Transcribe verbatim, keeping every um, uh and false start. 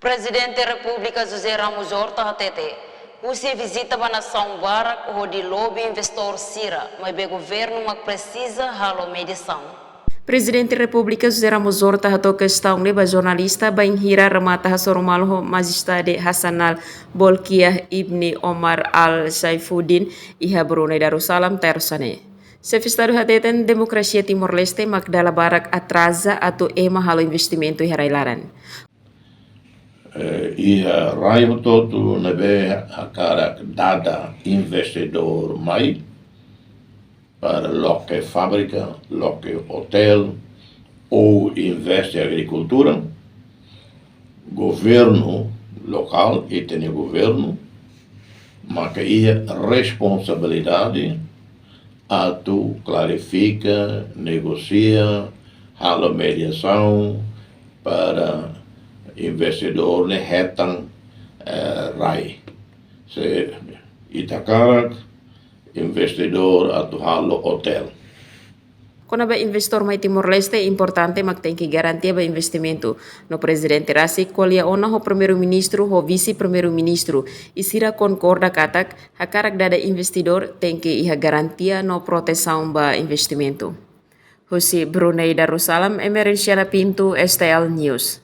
Prezidente Repúblika José Ramos Horta hatete, husi vizita ba nasaun barak hodi lobi investidór sira, maibé governu mak presiza halo mediasaun. Prezidente Repúblika José Ramos Horta hato'o kestaun ne'e ba jornalista bainhira remata hasoru malu ho Majestade Hassanal Bolkiah ibni Omar Al Saifuddin iha Brunei Darussalam, Tersa ne'e. Xefe Estadu hateten demokrasia Timor-Leste mak dala barak atraza atu ema halo investimentu iha rai-laran. Eh, iha rai hotu-hotu ne'ebé hakarak dada investidór mai para loke fábrika, loke otél, ou investe agrikultura, governu lokál, ita-nia governu, maka iha responsabilidade atu klarifika, negosia, halo mediasaun para investidór ne'e hetan, eh, rai. Se ita hakarak investidór atu halo otél. Kona-ba investidór mai Timor-Leste, importante mak tenke garantia ba investimentu. No prezidente rasik ko'alia ona ho primeiru-ministru, ho vise-primeiru-ministru, i sira konkorda katak hakarak dada investidór tenke iha garantia no protesaun ba investimentu. Husi Brunei Darussalam, Emerenciana Pinto, S T L News.